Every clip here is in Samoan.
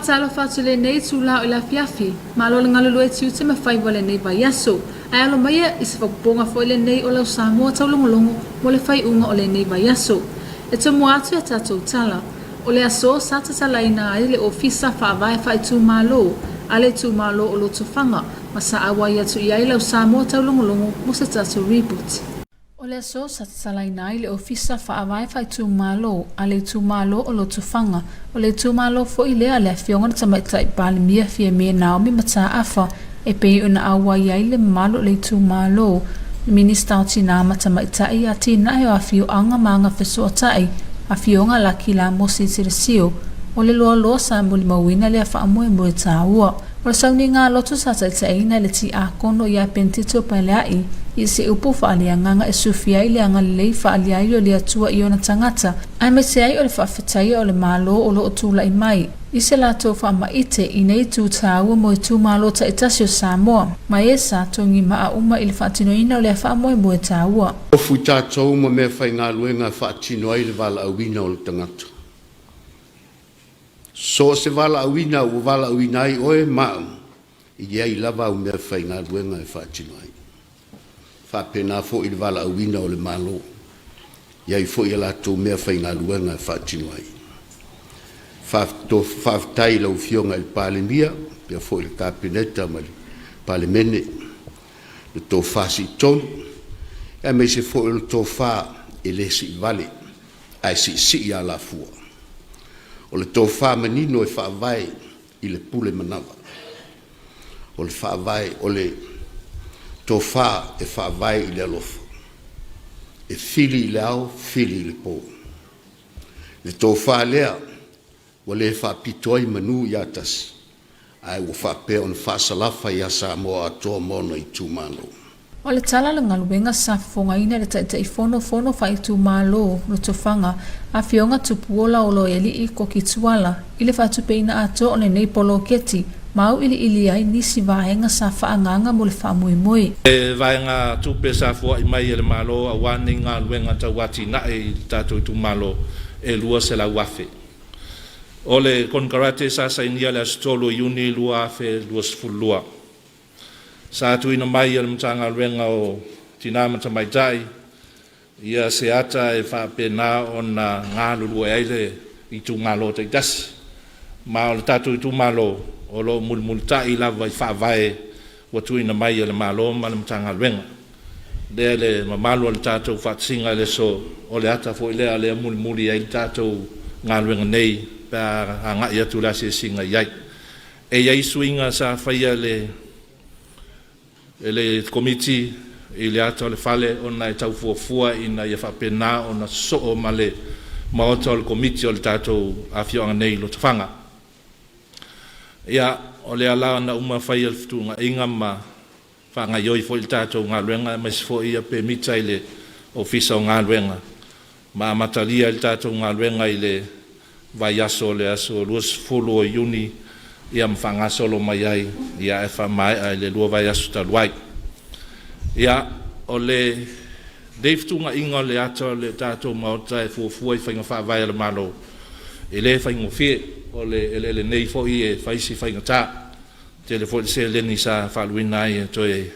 Faatalofa atu i lenei itula o le afiafi, malo le galulue tiute ma faiva i lenei vaiaso. Ae alo maia i se faaopoopoga foi lenei o lau Samoa taulogologo mo le faaiuga o lenei vaiaso. E tomua atu i a tatou tala, o le aso sa tatalaina ai le Ofisa Faavae Faaitumalo a le itumalo o Lotofaga ma sa auai atu i ai lau Samoa taulogologo mo se tatou ripoti. O le aso sa tatalaina ai le Ofisa Faavae Faaitumalo a le itumalo o Lotofaga, o le itumalo foi lea a le Afioga i le Tamaitai Palemia Fiame Naomi Mataafa e pei ona auai ai le mamalu o le itumalo, le Minista o Tinā ma Tamaitai, Atinae o Afioaga ma Agafesootai, Afioga Laki Lamosi Telesio, o le loaloa sa molimauina lea faamoemoe taua. O le sauniga a loto sa taitaiina e le Tiakono ia Pentito Palea'i i se upu faaleagaga e sufia ai le agalelei faaliai o le Atua i ona tagata, aemaise ai o le faafetaia o le Malo o lo o tulai mai i se latou faamaite i nei itu taua mo itumalo taitasi o Samoa, ma e sa togi maa uma i le faatinoina o lea faamoemoe taua. Tofu i tatou ma meafaigaluega e faatino ai le valaauina o le tagata. So o se valaauina ua valaauina ai oe ma au, e i ai lava au meafaigaluega e faatino ai. Faapena foi le valaauina o le Malo, e i ai foi a latou meafaigaluega e faatino ai. Faafetai i lau Afioga i le Palemia faapea foi le Kapeneta ma le Palemene, le tofa siitonu aemaise foi o le tofa e le siivale ae siisii alafua. O le tofa manino e faavae i le pule manava. O le faavae o le tofa e faavae i le alofa, e fili i le ao fili i le po. Le tofa lea ua le faapito ai manu ia tasi, ae ua faapea ona faasalafa ia Samoa atoa ma ona itumalo. O le tala o le galuega sa fofogaina e le Taitaifono Fono Faaitumalo Lotofaga, Afioga Tupuola Oloialii Koki Tuala, i le faatupeina atoa o lenei poloketi ma auiliili ai nisi vaega sa faaagaaga mo le faamoemoe. Le vaega tupe sa foai mai e le Malo aua nei galuega tau atinae i le tatou itumalo e $200,000. O le konekarate sa sainia i le aso 3 o Iuni 2022. Sa tuuina mai e le Matagaluega o Tina ma Tamaitai ia se ata e faapena ona galulue ai le itumalo taitasi. Ma o le tatou itumalo o lo o mulimulitai lava i faavae ua tuuina mai e le Malo ma le Matagaluega. Lea le mamalu o le tatou faatasiga i le aso, o le ata foi lea lea mulimuli ai le tatou galuega nei pe a agai atu le asiasiga i ai. E i ai suiga sa faia e le Komiti i le ata o le fale ona e tau fuafua ina ia faapena ona sosoo ma le maota o le Komiti o le tatou afioaga nei i Lotofaga. Ia, o lea la na uma faia le fetuunaiga ma faagaoioi foi le tatou galuega aemaise foi ia pemita i le Ofisa o Galuega ma amatalia ai le tatou galuega i le vaiaso o le aso 20 o Iuni ia ma faagasolo mai ai ia ae faamaea i le 2 vaiaso talu ai. Ia, o lenei fetuunaiga o le ata o le tatou Maota e fuafua i faiga faavae a le Malo, e le faigofie, o le eleele nei foi e fai si faigata. Tele foi le seleni sa faaluina ai e toe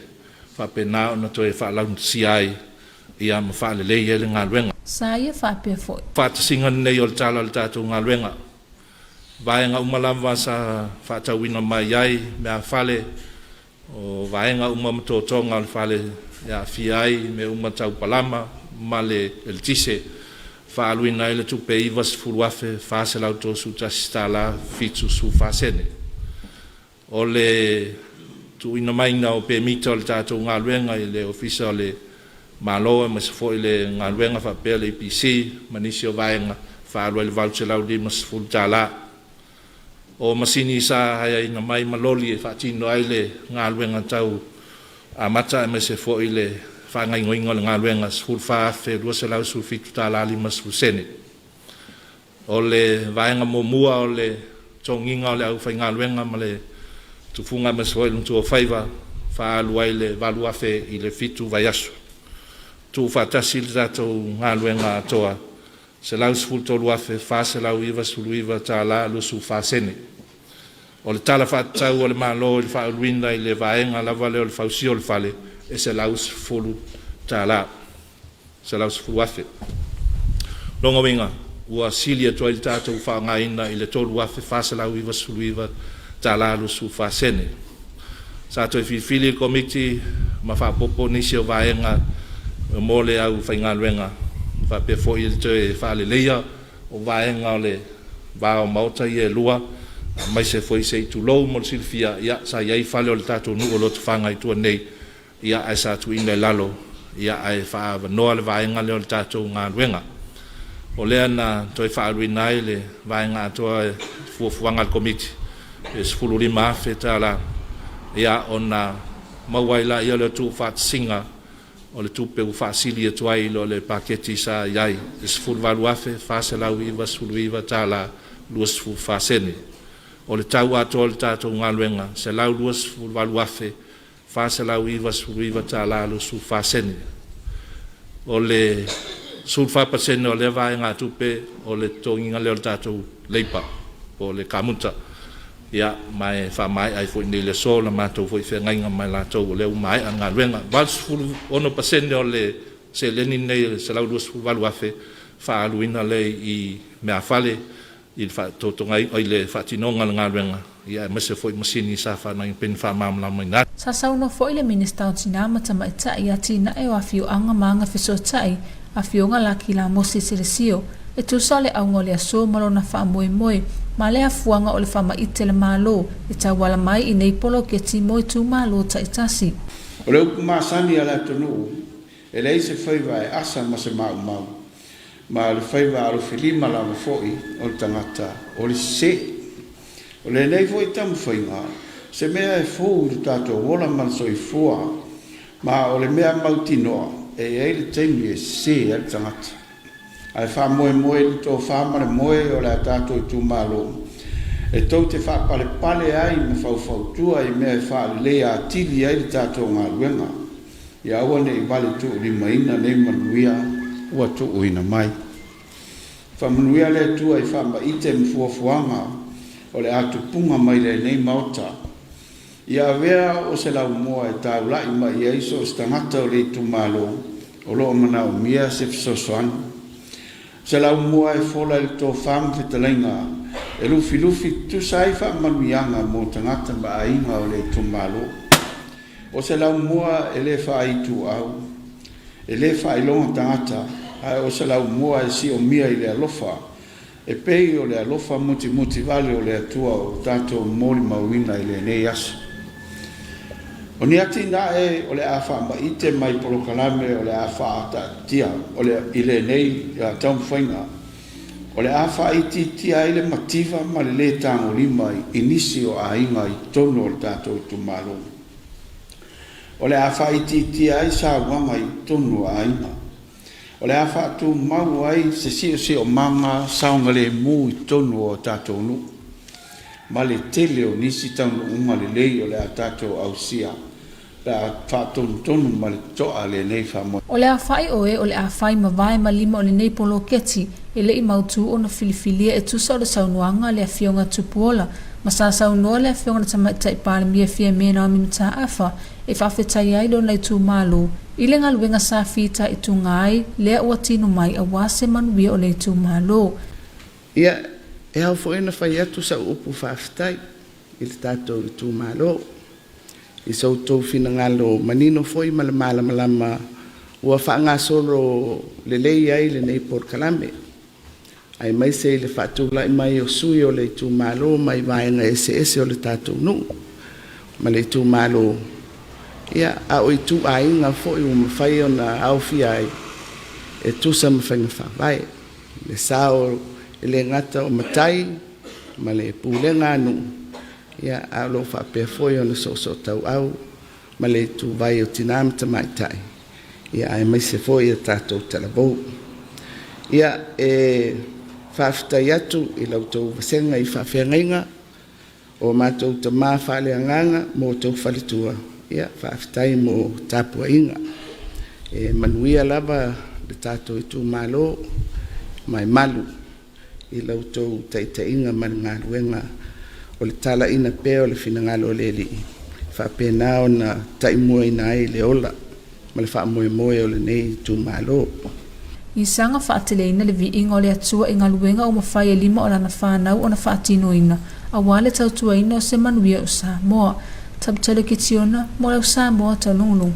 faapena ona toe faalaugatasia ai ia ma faalelei ai le galuega. Sa ia faapea foi. Faatasiga lenei o le tala o le tatou galuega. Vaega uma lava sa faatauina mai ai meafale, o vaega uma ma totoga o le fale e aafia ai mea uma tau palama ma le eletise, faaaluina ai le tupe $90,431.74. O le tuuina maiga o pemita o le tatou galuega i le Ofisa o le Malo aemaise foi le galuega faapea le EPC ma nisi o vaega, faaalu ai le $850. O masini sa haiaina mai ma loli e faatino ai le galuega tau amata aemaise foi le faagaoioiga o le galuega, $14,217.50. O le vaega muamua o le totogiina o le aufaigaluega ma le tufuga aemaise foi le matuaofaiva, faaalu ai le $8,000 i le 7 vaiaso. Tuufaatasi le tatou galuega atoa, $113,499.24. O le Tala Faatatau a le Malo i le faauluina i le vaega lava lea o le fausia o le fale, e $110, $110,000. Lona uiga, ua sili atu ai le tatou faaaogaina i le $3,499.24. Sa toe filifili le Komiti ma faaopoopo nisi o vaega mo le aufaigaluega faapea foi le toe faaleleia o vaega o le va o maota ia e lua, aemaise foi se i tulou mo le silafia, ia sa i ai fale o le tatou nuu o Lotofaga i tua nei, ae sa tuuina i lalo ae faaavanoa le vaega lea o le tatou galuega. O lea na toe faaaluina ai le vaega atoa i fuafuaga a le Komiti e $15,000 ona maua ai lea o le tuufaatasiga o le tupe ua faasili atu ai i lo le paketi sa i ai e $18,499.24. O le tau atoa o le tatou galuega, $128,499.24. O le 14% o lea vaegatupe o le totogiina lea o le tatou leipa po o le kamuta. Ia, ma e faamaea ai foi i le aso le matou foi feagaiga ma i latou o lea ua maea le galuega. E 86% o le seleni lenei e $128,000 faaaluina lea i meaafale i le faatotogaina i le faatinoga o le galuega, aemaise foi masini sa faaaogaina pei ona faamalamalamaina atu. Sa saunoa foi le Minisita o Tina ma Tamaitai, Atinae o Afioaga ma Agafesootai, Afioga Laki Lamosi Selesio, e tusa o le auga o le aso ma lona faamoemoe ma le afuaga o le faamaite a le Malo e tauala mai i nei poloketi mo itumalo taitasi. O le upu masani a le atunuu, e leai se faiva e asa ma se maumau, ma o le faiva alofilima lava foi o le tagata o le sese. O lenei foi taumafaiga, o se mea e fou i lo tatou ola ma le soifua, ma o le mea mautinoa, e i ai le taimi e sese ai le tagata. Ae faamoemoe i le tofa ma le moe o le a tatou itumalo, e tou te faapalepale ai ma faufautua i mea e faaleleia atili ai le tatou galuega, ia aua ne i vale tuulimaina nei manuia ua tuuina mai. Faamanuia le Atua i faamaite ma fuafuaga o le a tupuga mai lenei Maota. Ia avea o se laumua e taula'i mai i ai so o se tagata o le itumalo o lo o manaomia se fesoasoani. O se laumua e fola i le tofa ma fetalaiga e lufilufi tutusa ai faamanuiaga mo tagata ma aiga o le itumalo. O se laumua e le faaituau, e le faailoga tagata, ae o se laumua e siomia i le alofa, e pei o le alofa mutimutivale o le Atua ua tatou molimauina i lenei aso. O ni atinae o le a faamaite mai polokalame o le a faaataatitia i lenei taumafaiga, o le a faaitiitia ai le mativa ma le lē tagolima i nisi o aiga i totonu o le tatou itumalo. O le a faaitiitia ai sauaga i totonu o aiga. O le a faatumau ai se siosiomaga saogalemu i totonu o tatou nuu ma le tele o nisi taunuuga lelei o le a tatou ausia pe a faatonutonu ma le totoa lenei faamoemoe. O le aofai o e o le a fai ma vae ma lima o lenei poloketi e le i mautū ona filifilia e tusa o le saunoaga a le Afioga Tupuola ma sa saunoa le Afioga i le Tamaitai Palemia Fiamē Naomi Mataafa e faafetai ai lona itumalo i le galuega sa fitaituga ai lea ua tino mai aua se manuia o le itumalo. Ia, e ao foi ona fai atu sau upu faafetai i le tatou itumalo i so outou finagalo manino foi ma le malamalama ua faagasolo lelei ai lenei polokalame, aemaise i le faatulai mai o sui o le itumalo mai vaega eseese o le tatou nuu ma le itumalo, ia, a o ituaiga foi ua mafai ona aofia ai e tusa ma faiga faavae. Le sao e le gata o matai ma le pulega a nuu, ia, a o lo o faapea foi ona soosootauau ma le ituvai o tina ma tamaitai, ia, aemaise foi a tatou talavou. Ia, e faafetai atu i la outou vasega i faafeagaiga o matou tama faaleagaga ma outou faletua, ia, faafetai mo tapuaiga. E manuia lava le tatou itumalo ma e malu i la outou taitaiga ma le galuega. o le talaiina pea o le finagalo o le Alii, e faapena ona taimuaina ai le ola ma le faamoemoe o lenei itumalo. I saga faateleina le viiga o le Atua i galuega ua mafai e lima o lana fanau ona faatinoina aua le tautuaina o se manuia o Samoa. Taputalu Kitiona mo lau Samoa taulogologo.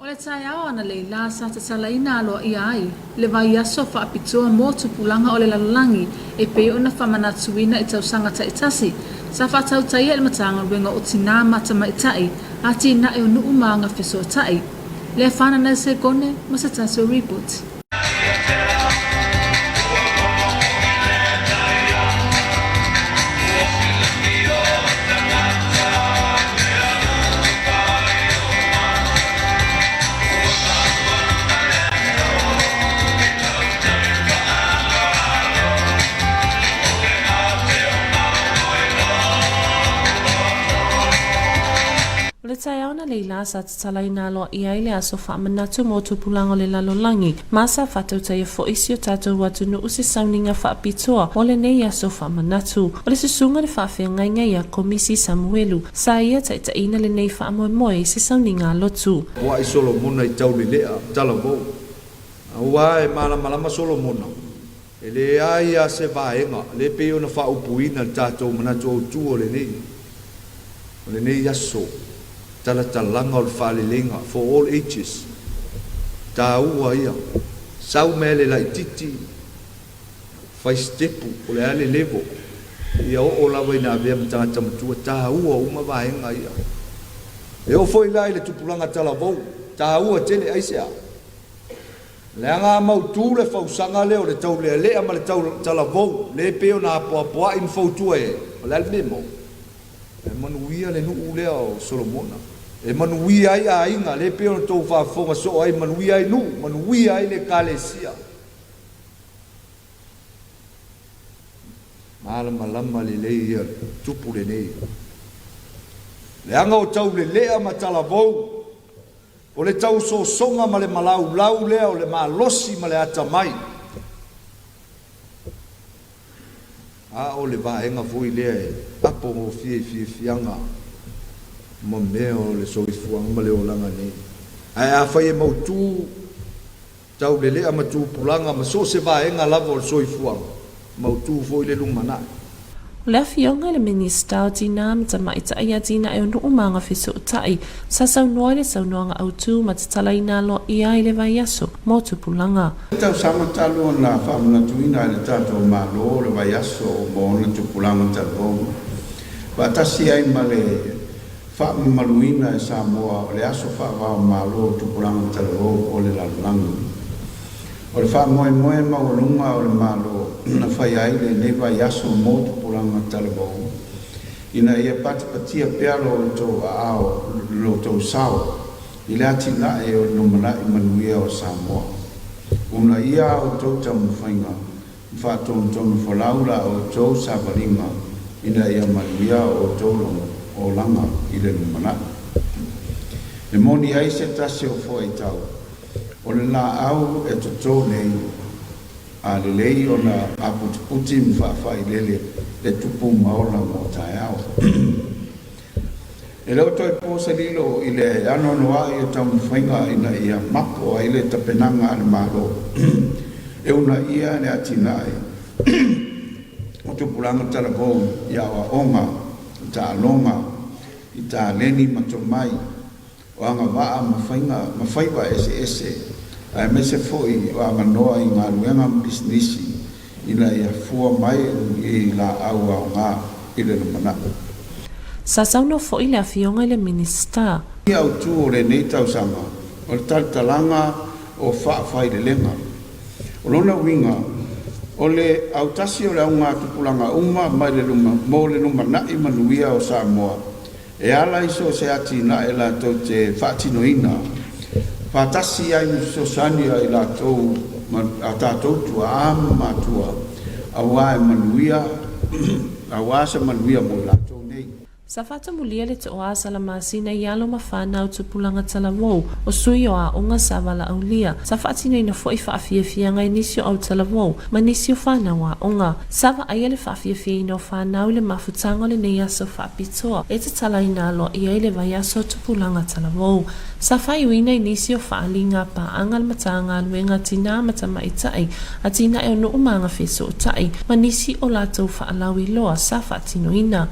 O le taeao analeila sa tatalaina aloaia ai le vaiaso faapitoa mo tupulaga o le lalolagi e pei ona faamanatuina i tausaga taitasi sa faatautaia e le Matagaluega o Tinā ma Tamaitai, Atinae o Nuu ma Agafesootai. Lea fanana se kone ma se tatou ripoti. O le taeao analeila sa tatalaina aloaia ai le aso faamanatu mo tupulaga o le lalolagi, ma sa faatautaia foi si o tatou atunuu se sauniga faapitoa mo lenei aso faamanatu. O le susuga le faafeagaiga ia Komisi Samuelu, sa ia taitaiina lenei faamoemoe i se sauniga lotu. Pua'i Solomona i Taulelea, Talavou. Aua e malamalama Solomona, e leai a se vaega le pei ona faaupuina le tatou manatu autu o lenei o lenei aso, talatalaga o le faaleleiga, for all ages. Taua ia. Sau mea le laititi, fai sitepu, po o le a le level, ia oo lava ina avea ma tagata matua, taua uma vaega ia. E oo foi la i le tupulaga talavou, taua tele, aisea? Leaga a mautu le fausaga lea o le taulealea ma le talavou, lea e pei ona apoapoai ma fautua i ai, o le a le mea e maua? E manuia le nuu lea o Solomona, e manuia ai aiga, lea e pei ona outou faafofoga soo ai, manuia ai nuu, manuia ai le Ekalesia. Malamalama lelei ia tupu lenei. Leaga o taulelea ma talavou, o le tausosoga ma le malaulau lea o le malosi ma le atamai. A o le vaega foi lea e apogofie i fiafiaga ma mea o le soifuaga ma le olaga nei. Ae afai e mautu taulelea ma tupulaga ma so o se vaega lava o le soifuaga, mautu foi le lumanai. O le Afioga i le Minisita o Tinā ma Tamaitai Atinae o Nuu ma Agafesootai sa saunoa i le saunoaga autu ma tatalaina aloaia ai le vaiaso mo tupulaga. Tausaga talu ona faamanatuina e le tatou Malo le vaiaso mo ona tupulaga talavou, faatasi ai ma le faamamaluina e Samoa o le aso faava-o-Malo o tupulaga talavou o le lalolagi. O le faamoemoe maualuga o le Malo na faia ai lenei vaiaso mo tupulaga talavou, ina ia patipatia pea lo outou aao, lo outou sao i le atinae o le lumanai manuia o Samoa. Uunaia a outou taumafaiga ma faatonutonu folau la outou savaliga ina ia manuia o outou olaga i le lumanai. E moni ai se tasi o fuaitau, o le laau e toto nei, A lelei ona aputiputi ma faafailele le tupu ma ola mo taeao. E le o toe po se lilo i le anoanoai o taumafaiga ina ia mapo ai le tapenaga a le Malo e uunaia le atinae o tupulaga talavou i aoaoga, i taaloga, i taleni ma tomai, o agavaa ma faiga ma faiva eseese, aemaise foi o avanoa i galuega ma pisinisi ina ia fua mai i laau aoga i le lumanai. Sa saunoa foi le Afioga i le Minisita. I autu o lenei tausaga o le talatalaga o faafailelega. O lona uiga, o le autasi o le augatupulaga uma mai le mo le lumanai manuia o Samoa E ala i so o se atinae latou te faatinoina faatasi ai ma fesoasoani a i latou ma a tatou tuaa ma matua aua e manuia aua se manuia mo i latou nei. Sa faatomulia le toa sa lamasina i alo ma fanau tupulaga talavou, o sui o aoga sa valaaulia, sa faatinoina foi faafiafiaga i nisi o au talavou ma nisi o fanau aoga. Sa vaaia le faafiafiaina o fanau i le mafutaga o lenei aso faapitoa e tatalaina aloaia ai le vaiaso o tupulaga talavou. Sa faaiuina i nisi o faaaliga a paaga a le Matagaluega a Tinā ma Tamaitai, Atinae o Nuu ma Agafesootai, ma nisi o latou faalauiloa sa faatinoina.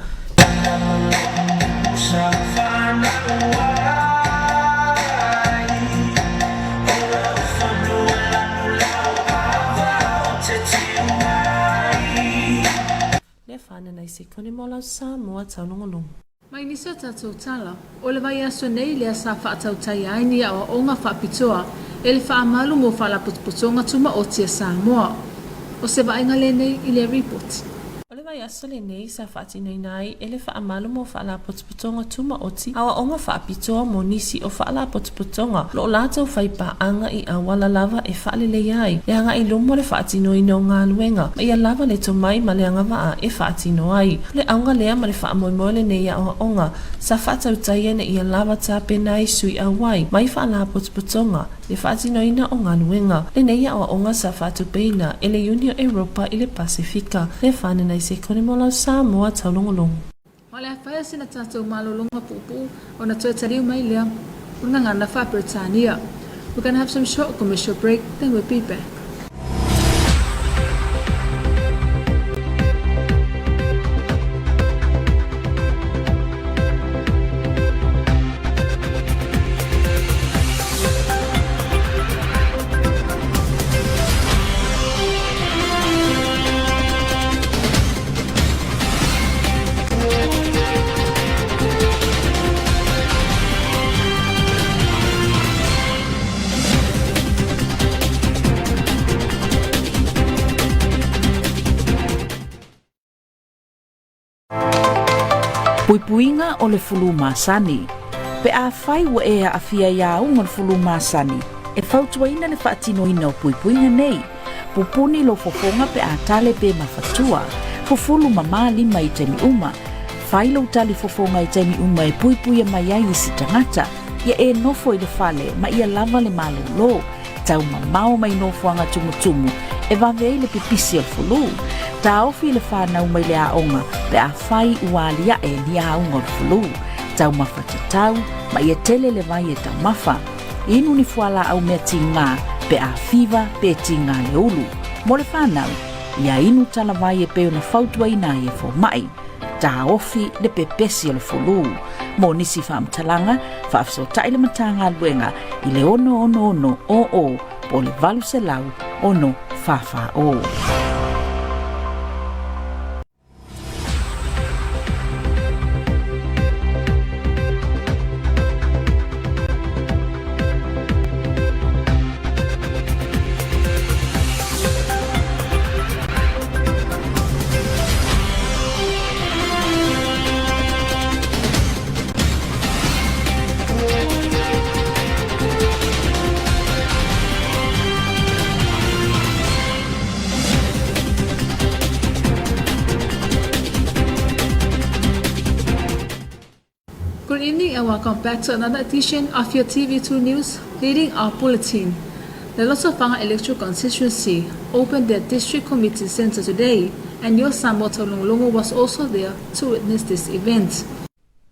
Lea whananai se kone mo lau Samoa taulogologo. Mai nisi o tatou tala, o le vaiaso nei lea sa faatautaia ai ni aoaoga faapitoa e le faamalu mo Faalapotopotoga Tumaoti a Samoa. O se vaaiga lenei i lea ripoti. O le vaiaso lenei sa faatinoina ai e le faamalu mo Faalapotopotoga Tumaoti aoaoga faapitoa mo nisi o Faalapotopotoga o lo o latou fai paaga i auala lava e faaleleia ai le agai i luma o le faatinoina o galuega ma ia lava le tomai ma le agavaa e faatino ai. O le auga lea ma le faamoemoe o lenei aoaoga sa faatautaia ina ia lava tapena ai sui auai mai faalapotopotoga le faatinoina o galuega. Lenei aoaoga sa faatupeina e le Iuni o Europa i le Pasefika. Le Fananai Sekone mo lau Samoa Taulogologo. Ma o le a faia sina tatou malologa puupuu ona toe taliu mai lea o le gagana faa-Peretania. We're gonna have some short commercial break, then we'll be back. Puipuiga o le fulu masani. Pe afai ua e aafia i auga o le fulu masani, e fautuaina le faatinoina o puipuiga nei. Pupuni lou fofoga pe a tale pe mafatua. Fufulu mamā lima i taimi uma. Fai lou tali fofoga i taimi uma e puipuia mai ai isi tagata. Ia e nofo i le fale ma ia lava le malolo. Tau mamao mai nofoaga tumutumu e vave ai le pipisi o le fulu. Taofi le fanau mai le aoga pe afai ua aliae ni auga o le fulu. Taumafa tatau ma ia tele le vai e taumafa. Inu ni fualaau mea tigā pe a fiva pe tigā le ulu. Mo le fanau, ia inu talavai e pei ona fautuaina ai e fomai. Taofi le pepesi o le fulu. Mo nisi faamatalaga, faafesootai le Matagaluega i le 666 00 po o le 800 6 44 0. Good evening and welcome back to another edition of your TV2 News leading our bulletin. The Lotofaga Electoral Constituency opened their district committee center today and your Samoa Taulogologo was also there to witness this event.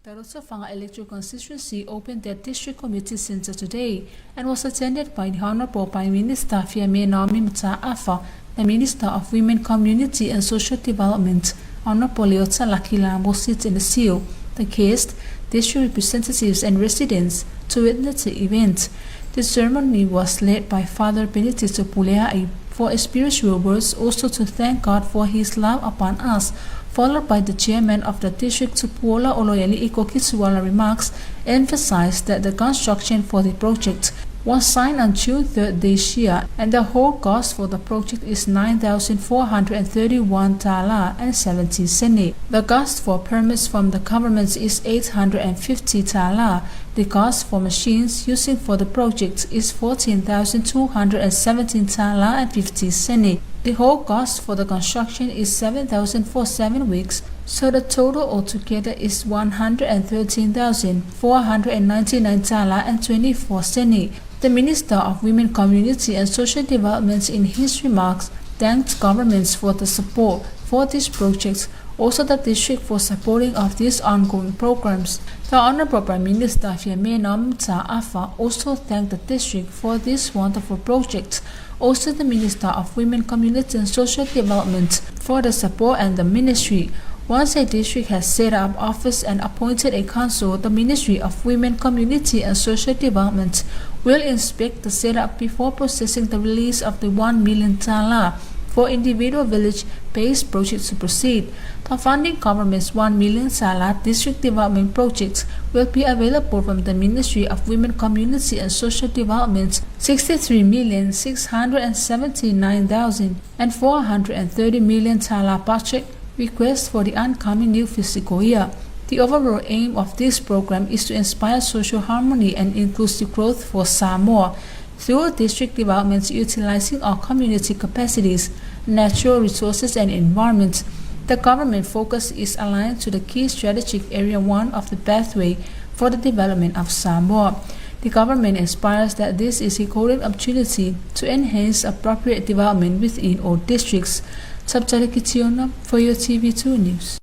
The Lotofaga Electoral Constituency opened their district committee center today and was attended by the Honorable Prime Minister Fiame Naomi Mata'afa, the Minister of Women, Community and Social Development, Honorable Leota Laki Lambo in the seal, the guests, district representatives and residents to witness the event. The ceremony was led by Father Benedicto Pulea'i for spiritual words, also to thank God for his love upon us, followed by the chairman of the district Tupuola Oloyeli Ikokisuala remarks, emphasized that the construction for the project was signed on June 3rd this year, and the whole cost for the project is 9,431 tala and 70 sene. The cost for permits from the government is 850 tala. The cost for machines using for the project is 14,217 tala and 50 sene. The whole cost for the construction is 7,047 weeks, So the total altogether is 113,499 tala and 24 sene. The Minister of Women Community and Social Development in his remarks thanked governments for the support for these projects, also the district for supporting of these ongoing programs. The Honorable Prime Minister Fiamena Mata'afa also thanked the district for this wonderful project, also the Minister of Women Community and Social Development for the support and the ministry. Once a district has set up office and appointed a council, the Ministry of Women, Community and Social Development will inspect the setup before processing the release of the 1 million tala for individual village-based projects to proceed. The funding government's 1 million tala district development projects will be available from the Ministry of Women, Community and Social Development 63,679,430 million tala budget request for the oncoming new fiscal year. The overall aim of this program is to inspire social harmony and inclusive growth for Samoa through district developments utilizing our community capacities, natural resources and environment. The government focus is aligned to the key strategic area 1 of the pathway for the development of Samoa. The government aspires that this is a golden opportunity to enhance appropriate development within all districts. Chapchara Kitiona for your TV2 News.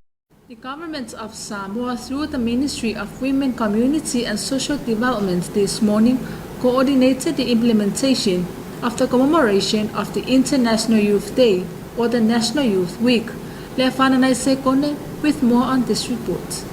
The government of Samoa, through the Ministry of Women, Community and Social Development this morning, coordinated the implementation of the commemoration of the International Youth Day or the National Youth Week. Lefana Sekone with more on this report.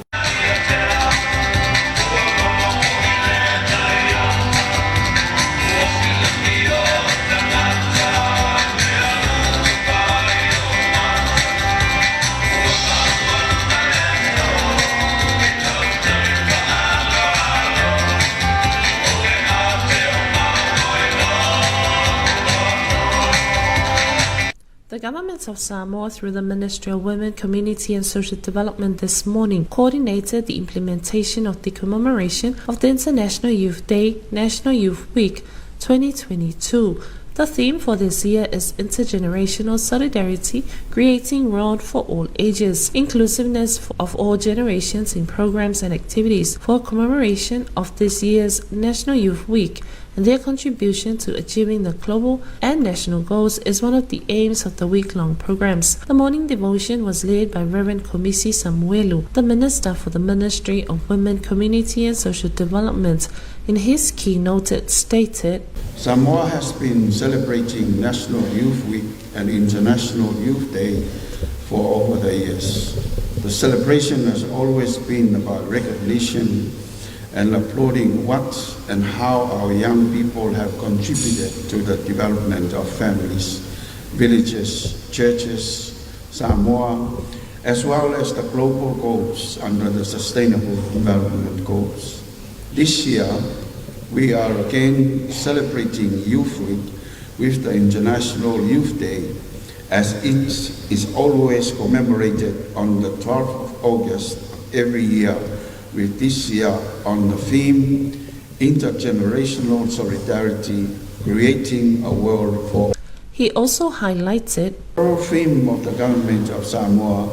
The government of Samoa, through the Ministry of Women, Community and Social Development this morning, coordinated the implementation of the commemoration of the International Youth Day, National Youth Week 2022. The theme for this year is Intergenerational Solidarity, Creating World for All Ages, Inclusiveness of All Generations in Programs and Activities for commemoration of this year's National Youth Week and their contribution to achieving the global and national goals is one of the aims of the week-long programs. The morning devotion was led by Reverend Komisi Samuelu, the Minister for the Ministry of Women, Community and Social Development. In his keynote, it stated, Samoa has been celebrating National Youth Week and International Youth Day for over the years. The celebration has always been about recognition and applauding what and how our young people have contributed to the development of families, villages, churches, Samoa, as well as the global goals under the Sustainable Development Goals. This year, we are again celebrating Youth Week with the International Youth Day, as it is always commemorated on the 12th of August every year, with this year on the theme Intergenerational Solidarity, Creating a World for He also highlighted the theme of the government of Samoa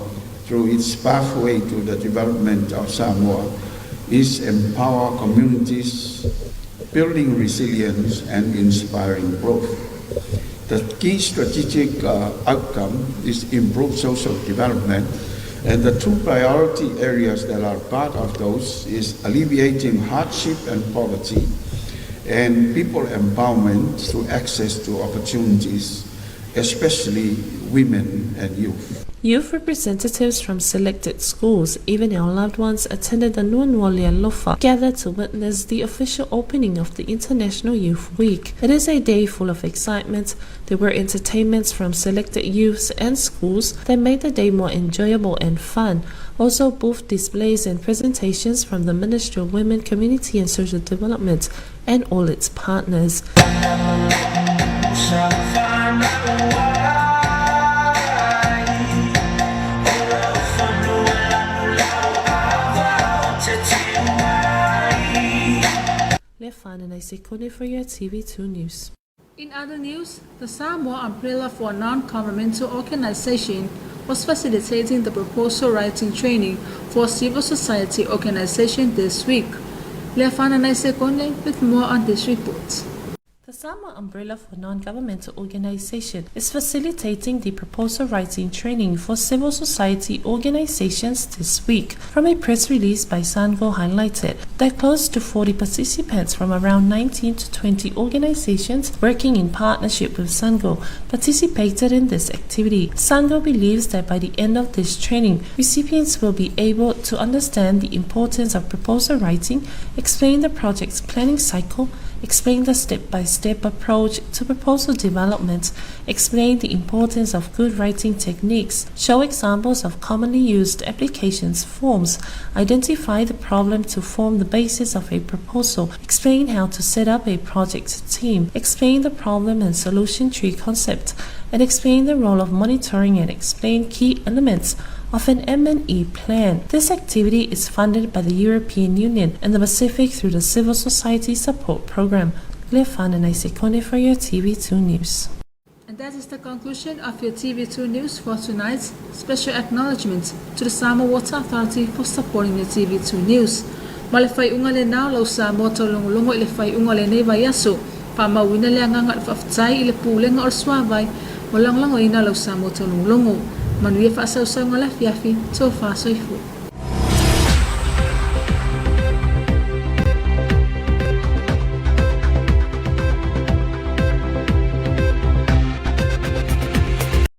through its pathway to the development of Samoa is empower communities, building resilience and inspiring growth. The key strategic outcome is improved social development, and the two priority areas that are part of those is alleviating hardship and poverty and people empowerment through access to opportunities, especially women and youth. Youth representatives from selected schools, even our loved ones, attended the Nuanua Lealofa, gathered to witness the official opening of the International Youth Week. It is a day full of excitement. There were entertainments from selected youths and schools that made the day more enjoyable and fun. Also, booth displays and presentations from the Ministry of Women, Community and Social Development and all its partners. For your TV2 News. In other news, the Samoa Umbrella for Non-Governmental Organization was facilitating the proposal writing training for civil society organization this week. Leafana Naisekone with more on this report. The Samoa Umbrella for Non-Governmental Organization is facilitating the proposal writing training for civil society organizations this week. From a press release by Sango highlighted that close to 40 participants from around 19 to 20 organizations working in partnership with Sango participated in this activity. Sango believes that by the end of this training, recipients will be able to understand the importance of proposal writing, explain the project's planning cycle, explain the step-by-step approach to proposal development, explain the importance of good writing techniques, show examples of commonly used applications forms, identify the problem to form the basis of a proposal, explain how to set up a project team, explain the problem and solution tree concept, and explain the role of monitoring and explain key elements of an M&E plan. This activity is funded by the European Union and the Pacific through the Civil Society Support Program. Leafana Naisekone for your TV2 News. And that is the conclusion of your TV2 News for tonight. Special acknowledgement to the Samoa Water Authority for supporting your TV2 News. Ma le faaiuga lenā o lau Samoa taulogologo i le faaiuga o lenei vaiaso, faamauina le agaga o le faafetai i le Pulega o le Suavai mo le lagolagoina o lau Samoa taulogologo. Manuia faasausauga o le afiafi, tofa soifua.